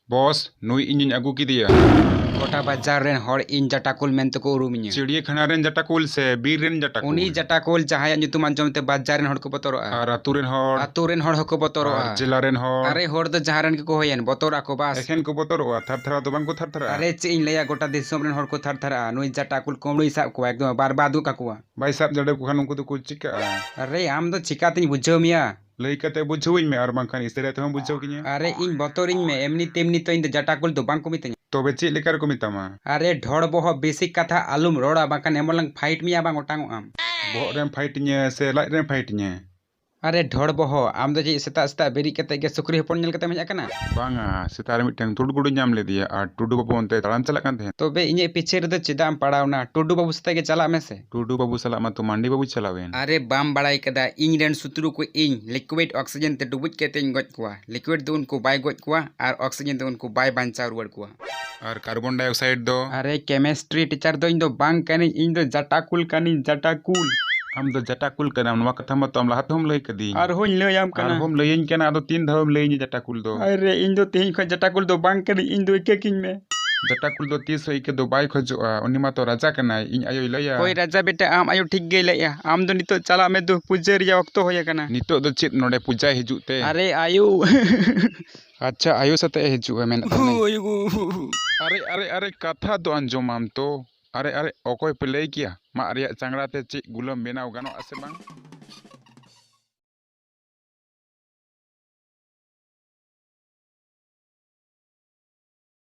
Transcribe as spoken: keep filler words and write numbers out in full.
ᱵᱚᱥ, ᱱᱩᱭ ᱤᱧᱤᱧ ᱟᱹᱜᱩ ᱠᱮᱫᱮᱭᱟ᱾ ᱜᱚᱴᱟ ᱵᱟᱡᱟᱨ ᱨᱮᱱ ᱦᱚᱲ ᱤᱧ ᱡᱟᱴᱟᱠᱩᱞ ᱢᱮᱱᱛᱮᱠᱚ ᱩᱨᱩᱢᱤᱧᱟ᱾ ᱪᱤᱲᱤᱭᱟᱹᱠᱷᱟᱱᱟ ᱨᱮᱱ ᱡᱟᱴᱟᱠᱩᱞ ᱥᱮ ᱵᱤᱨ ᱨᱮᱱ ᱡᱟᱴᱟᱠᱩᱞ? ᱩᱱᱤ ᱡᱟᱴᱟᱠᱩᱞ ᱡᱟᱦᱟᱸᱭᱟᱜ ᱧᱩᱛᱩᱢ ᱟᱸᱡᱚᱢ ᱛᱮ ᱵᱟᱡᱟᱨ ᱨᱮᱱ ᱦᱚᱲ ᱠᱚ ᱵᱚᱛᱚᱨᱚᱜᱼᱟ᱾ ᱟᱨ ᱟᱹᱛᱩ ᱨᱮᱱ ᱦᱚᱲ? ᱟᱹᱛᱩ ᱨᱮᱱ ᱦᱚᱲ ᱦᱚᱸᱠᱚ ᱵᱚᱛᱚᱨᱚᱜᱼᱟ᱾ ᱟᱨ ᱡᱮᱞᱟ ᱨᱮᱱ ᱦᱚᱲ? ᱟᱨᱮ, ᱦᱚᱲ ᱫᱚ ᱡᱟᱦᱟᱸ ᱨᱮᱱ ᱜᱮᱠᱚ ᱦᱩᱭᱮᱱ, ᱵᱚᱛᱚᱨᱚᱜᱼᱟ ᱠᱚ ᱵᱟᱥ᱾ ᱮᱠᱷᱮᱱ ᱠᱚ ᱵᱚᱛᱚᱨᱚᱜᱼᱟ, ᱛᱷᱟᱨ ᱛᱷᱟᱨᱟᱣ ᱫᱚ ᱵᱟᱝ ᱠᱚ ᱛᱷᱟᱨ ᱛᱷᱟᱨᱟᱜᱼᱟ᱾ ᱟᱨᱮ, ᱪᱮᱫ ᱤᱧ ᱞᱟᱹᱭᱟ, ᱜᱚᱴᱟ ᱫᱤᱥᱚᱢ ᱨᱮᱱ ᱦᱚᱲ ᱠᱚ ᱛᱷᱟᱨ ᱛᱷᱟᱨᱟᱜᱼᱟ᱾ ᱱᱩᱭ ᱡᱟᱴᱟᱠᱩᱞ ᱠᱩᱢᱵᱽᱲᱩᱭ ᱥᱟᱵ ᱠᱚᱣᱟ, ᱮᱠᱫᱚᱢ ᱵᱟᱨᱵᱟᱫ ᱜᱚᱫ ᱠᱟᱠᱚᱣᱟ᱾ ᱵᱟᱭ ᱥᱟᱵ ᱫᱟᱲᱮ ᱠᱚ ᱠᱷᱟᱱ ᱩᱱᱠᱩ ᱫᱚᱠᱚ ᱪᱤᱠᱟᱹᱜᱼᱟ? ᱟᱨᱮ, ᱟᱢ ᱫᱚ ᱪᱤᱠᱟᱛᱤᱧ ᱵᱩᱡᱷᱟᱹᱣ ᱢᱮᱭᱟ? ᱞᱟᱹᱭ ᱠᱟᱛᱮ ᱵᱩᱡᱷᱟᱹᱣᱤᱧ ᱢᱮ, ᱟᱨ ᱵᱟᱝᱠᱷᱟᱱ ᱤᱥᱟᱹᱨᱟ ᱛᱮᱦᱚᱸ ᱵᱩᱡᱷᱟᱹᱣ ᱠᱤᱧᱟᱹ᱾ ᱟᱨᱮ, ᱤᱧ ᱵᱚᱛᱚᱨᱤᱧ ᱢᱮ, ᱮᱢᱱᱤ ᱛᱮᱢᱱᱤ ᱛᱚ ᱤᱧ ᱫᱚ ᱡᱟᱴᱟᱠᱩᱞ ᱫᱚ ᱵᱟᱝ ᱠᱚ ᱢᱤᱛᱟᱹᱧᱟ᱾ ᱛᱚᱵᱮ ᱪᱮᱫ ᱞᱮᱠᱟ ᱨᱮᱠᱚ ᱢᱮᱛᱟᱢᱟ? ᱟᱨᱮ, ᱰᱷᱚᱲ ᱵᱚᱦᱚᱜ, ᱵᱮᱥᱤ ᱠᱟᱛᱷᱟ ᱟᱞᱚᱢ ᱨᱚᱲᱟ, ᱵᱟᱝᱠᱷᱟᱱ ᱮᱢᱚᱱ ᱞᱟᱝ ᱯᱷᱟᱭᱤᱴ ᱢᱮᱭᱟ, ᱵᱟᱝ ᱚᱴᱟᱝᱚᱜ ᱟᱢ᱾ ᱵᱚᱦᱚᱜ ᱨᱮᱢ ᱯᱷᱟᱭᱤᱴ ᱤᱧᱟᱹ ᱥᱮ ᱞᱟᱡ ᱨᱮᱢ ᱯᱷᱟᱭᱤᱴ ᱤᱧᱟᱹ? ᱟᱨᱮ ᱰᱷᱚᱲ ᱵᱚᱦᱚᱜ, ᱟᱢ ᱫᱚ ᱪᱮᱫ ᱥᱮᱛᱟᱜ ᱥᱮᱛᱟᱜ ᱵᱮᱨᱮᱫ ᱠᱟᱛᱮ ᱜᱮ ᱥᱩᱠᱨᱤ ᱦᱚᱯᱚᱱ ᱧᱮᱞ ᱠᱟᱛᱮᱢ ᱦᱮᱡ ᱟᱠᱟᱱᱟ? ᱵᱟᱝᱟ, ᱥᱮᱛᱟᱜ ᱨᱮ ᱢᱤᱫᱴᱟᱝ ᱛᱩᱲᱜᱩᱰᱩᱧ ᱧᱟᱢ ᱞᱮᱫᱮᱭᱟ ᱟᱨ ᱴᱩᱰᱩ ᱵᱟᱹᱵᱩ ᱚᱱᱛᱮ ᱫᱟᱬᱟᱱ ᱪᱟᱞᱟᱜ ᱠᱟᱱ ᱛᱟᱦᱮᱸᱫ᱾ ᱛᱚᱵᱮ ᱤᱧᱟᱹᱜ ᱯᱤᱪᱷᱮ ᱨᱮᱫᱚ ᱪᱮᱫᱟᱜ ᱮᱢ ᱯᱟᱲᱟᱣᱱᱟ? ᱴᱩᱰᱩ ᱵᱟᱹᱵᱩ ᱥᱟᱛᱮᱜ ᱜᱮ ᱪᱟᱞᱟᱜ ᱢᱮᱥᱮ᱾ ᱴᱩᱰᱩ ᱵᱟᱹᱵᱩ ᱥᱟᱞᱟᱜ ᱢᱟᱛᱚ ᱢᱟᱱᱰᱤ ᱵᱟᱹᱵᱩᱭ ᱪᱟᱞᱟᱣᱮᱱ᱾ ᱟᱨᱮ, ᱵᱟᱢ ᱵᱟᱲᱟᱭ ᱠᱟᱫᱟ, ᱤᱧ ᱨᱮᱱ ᱥᱩᱛᱨᱩ ᱠᱚ ᱤᱧ ᱞᱤᱠᱩᱭᱤᱰ ᱚᱠᱥᱤᱡᱮᱱ ᱛᱮ ᱰᱩᱵᱩᱡ ᱠᱟᱛᱮᱧ ᱜᱚᱡ ᱠᱚᱣᱟ᱾ ᱞᱤᱠᱩᱭᱤᱰ ᱫᱚ ᱩᱱᱠᱩ ᱵᱟᱭ ᱜᱚᱡ ᱠᱚᱣᱟ ᱟᱨ ᱚᱠᱥᱤᱡᱮᱱ ᱫᱚ ᱩᱱᱠᱩ ᱵᱟᱭ ᱵᱟᱧᱪᱟᱣ ᱨᱩᱣᱟᱹᱲ ᱠᱚᱣᱟ᱾ ᱟᱨ ᱠᱟᱨᱵᱚᱱ ᱰᱟᱭᱚᱠᱥᱟᱭᱤᱰ ᱫᱚ? ᱟᱨᱮ, ᱠᱮᱢᱮᱥᱴᱨᱤ ᱴᱤᱪᱟᱨ ᱫᱚ ᱤᱧ ᱫᱚ ᱵᱟᱝ ᱠᱟᱹᱱᱟᱹᱧ, ᱤᱧ ᱫᱚ ᱡᱟᱴᱟᱠᱩᱞ ᱠᱟᱹᱱᱟᱹᱧ, ᱡᱟᱴᱟᱠᱩᱞ᱾ ᱟᱢ ᱫᱚ ᱡᱟᱴᱟᱠᱩᱞ ᱠᱟᱱᱟᱢ, ᱱᱚᱣᱟ ᱠᱟᱛᱷᱟ ᱢᱟᱛᱚ ᱟᱢ ᱞᱟᱦᱟ ᱛᱮᱦᱚᱸᱢ ᱞᱟᱹᱭ ᱠᱟᱹᱫᱤᱧ᱾ ᱟᱨᱦᱚᱸᱧ ᱞᱟᱹᱭᱟᱢ ᱠᱟᱱᱟ᱾ ᱟᱨᱦᱚᱸᱢ ᱞᱟᱹᱭᱟᱹᱧ ᱠᱟᱱᱟ, ᱟᱫᱚ ᱛᱤᱱ ᱫᱷᱟᱣᱮᱢ ᱞᱟᱹᱭᱟᱹᱧᱟ ᱡᱟᱴᱟᱠᱩᱞ ᱫᱚ? ᱟᱨᱮ, ᱤᱧ ᱫᱚ ᱛᱮᱦᱮᱧ ᱠᱷᱚᱱ ᱡᱟᱴᱟᱠᱩᱞ ᱫᱚ ᱵᱟᱝ ᱠᱟᱹᱱᱟᱹᱧ, ᱤᱧ ᱫᱚ ᱤᱠᱟᱹ ᱠᱤᱧ ᱢᱮ᱾ ᱡᱟᱴᱟᱠᱩᱞ ᱫᱚ ᱛᱤᱥ ᱦᱚᱸ ᱤᱠᱟᱹ ᱫᱚ ᱵᱟᱭ ᱠᱷᱚᱡᱚᱜᱼᱟ, ᱩᱱᱤ ᱢᱟᱛᱚ ᱨᱟᱡᱟ ᱠᱟᱱᱟᱭ, ᱤᱧ ᱟᱭᱳᱭ ᱞᱟᱹᱭᱟ᱾ ᱦᱳᱭ ᱨᱟᱡᱟ ᱵᱮᱴᱟ, ᱟᱢ ᱟᱭᱳ ᱴᱷᱤᱠ ᱜᱮᱭ ᱞᱟᱹᱭᱮᱜᱼᱟ᱾ ᱟᱢ ᱫᱚ ᱱᱤᱛᱚᱜ ᱪᱟᱞᱟᱜ ᱢᱮ, ᱫᱩ ᱯᱩᱡᱟᱹ ᱨᱮᱭᱟᱜ ᱚᱠᱛᱚ ᱦᱩᱭ ᱟᱠᱟᱱᱟ᱾ ᱱᱤᱛᱚᱜ ᱫᱚ ᱪᱮᱫ ᱱᱚᱰᱮ ᱯᱩᱡᱟᱭ ᱦᱤᱡᱩᱜ ᱛᱮ? ᱟᱨᱮ ᱟᱭᱳ᱾ ᱟᱪᱪᱷᱟ, ᱟᱭᱳ ᱥᱟᱛᱮᱜ ᱮ ᱦᱤᱡᱩᱜᱼᱟ ᱢᱮᱱᱮᱫ ᱛᱟᱦᱮᱱᱟᱹᱧ᱾ ᱟᱨᱮ, ᱟᱨᱮ, ᱟᱨᱮ, ᱠᱟᱛᱷᱟ ᱫᱚ ᱟᱸᱡᱚᱢᱟᱢ ᱛᱚ᱾ ᱟᱨᱮ, ᱟᱨᱮ, ᱚᱠᱚᱭ ᱯᱮ ᱞᱟᱹᱭ ᱠᱮᱭᱟ ᱢᱟᱫ ᱨᱮᱭᱟᱜ ᱪᱟᱝᱲᱟ ᱛᱮ ᱪᱮᱫ ᱜᱩᱞᱟᱹᱢ ᱵᱮᱱᱟᱣ ᱜᱟᱱᱚᱜᱼᱟ ᱥᱮ ᱵᱟᱝ?